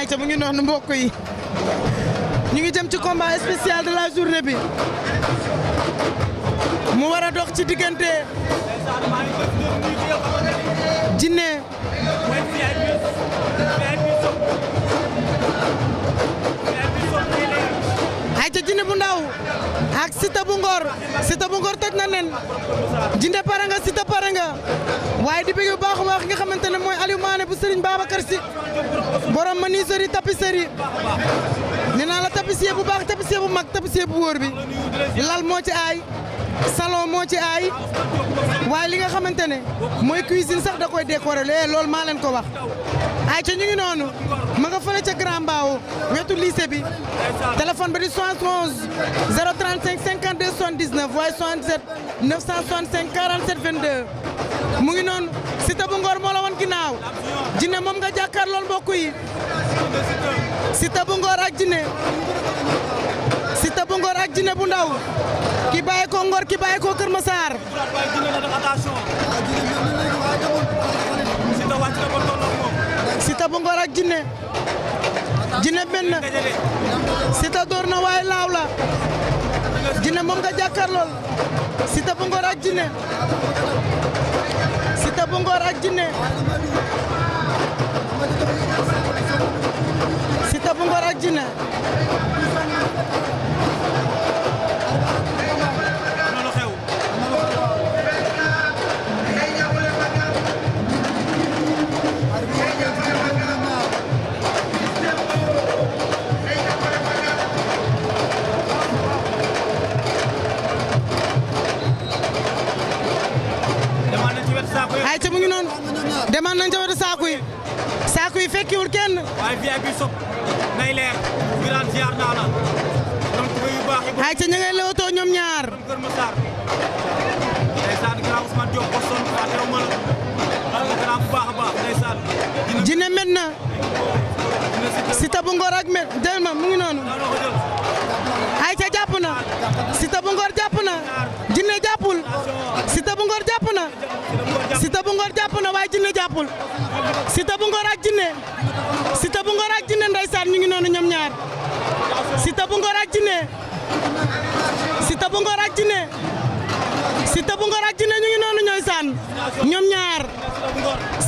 ayca mu ngi noonu mbokk yi ñu ngi jëm ci combat spécial de la journée bi mu war a dox ci diggante Djiné ayca Djiné bu ndaw ak Siteu bu Ngor Siteu bu Ngor toj na nen Djiné pare nga Siteu pare nga waaye di bëgg bu baax a baax nga xamante ne mooy Aliou Mané bu Serigne Babacar Sy borom menuiserie tapisserie nee naa la tapissier bu baax tapissier bu mag tapissier bu wóor bi lal moo ci aay salon moo ci aay waaye li nga xamante ne mooy cuisine sax da koy décorer loolu maa leen ko wax ay ca ñu ngi noonu ma nga fële ca Grand Mbao wetu lycée bi téléphone bi di 71 035 52 79 waaye 77 965 47 22 mu ngi noonu Siteu bu Ngor moo la woon ginnaaw Djiné moom nga jàkkaar lool mbokk yi Siteu bu Ngor ak Djiné Siteu bu Ngor ak Djiné bu ndaw ki bàyyi ko Ngor ki bàyyi ko Kër Massar Siteu bu Ngor ak Djiné Djiné benn Siteu door na waaye laaw la Djiné moom nga jàkkaar lool Siteu bu Ngor ak Djiné Siteu bu Ngor ak Djiné Siteu bu Ngor ak Djiné ay ca mu ngi noonu demaan nañ ca wetu saaku yi fekkiwul kenn waaye VIP sopp nay leer Birane ziar naa la donc yu baax yi ay ca ña ngay lewtoo ñoom ñaar Kër Massar ndeysaan grand Ousmane Diop Boston fàttewu ma la grand bu baax a baax ndeysaan Djiné met na Siteu bu Ngor ak met del ma mu ngi noonu ay ca jàpp na Siteu bu Ngor jàpp na Djiné jàppul Siteu bu Ngor jàpp na Siteu bu Ngor jàpp na waaye Djiné jàppul Siteu bu Ngor ak Djiné Siteu bu Ngor ak Djiné ndeysaan ñu ngi noonu ñoom ñaar Siteu bu Ngor ak Djiné Siteu bu Ngor ak Djiné Siteu bu Ngor ak Djiné ñu ngi noonu ñooy saan ñoom ñaar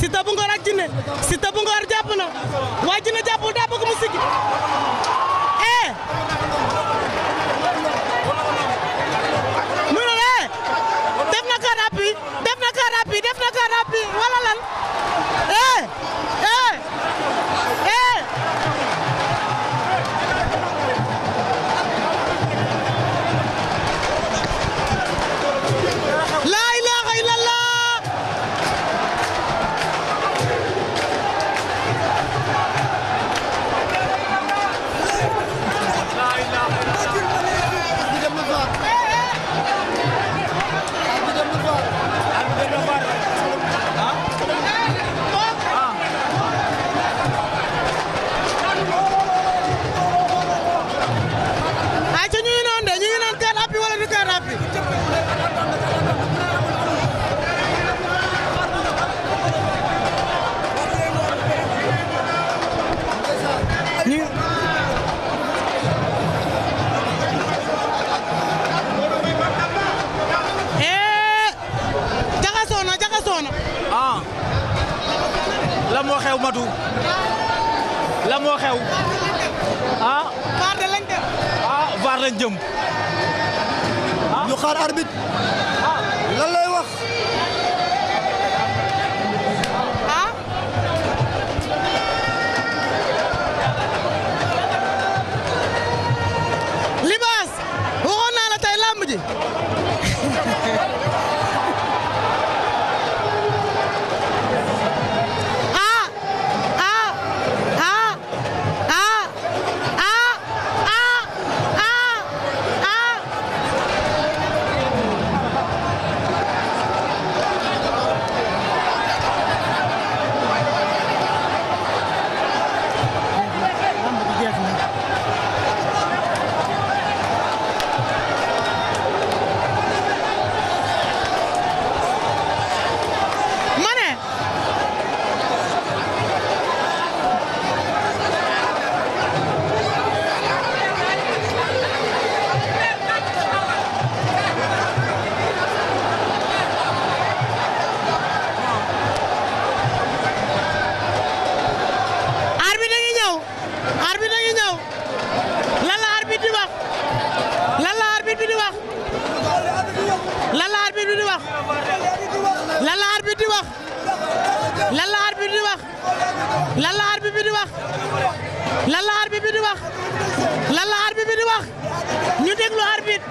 Siteu bu Ngor ak Djiné Siteu bu Ngor jàpp na waaye Djiné jàppul daa bëgg mu siggi def na ka rappi wala lan la ilaha illallah la moo xew Madou la moo xew VAR de lañ dem VAR lañ jëm ñu xaar arbitre lan lay wax Libaas waxoon naa la tey lamb ji lan la arbitre bi di wax lan la arbitre bi di wax lan la arbitre bi di wax ñu déglu arbitre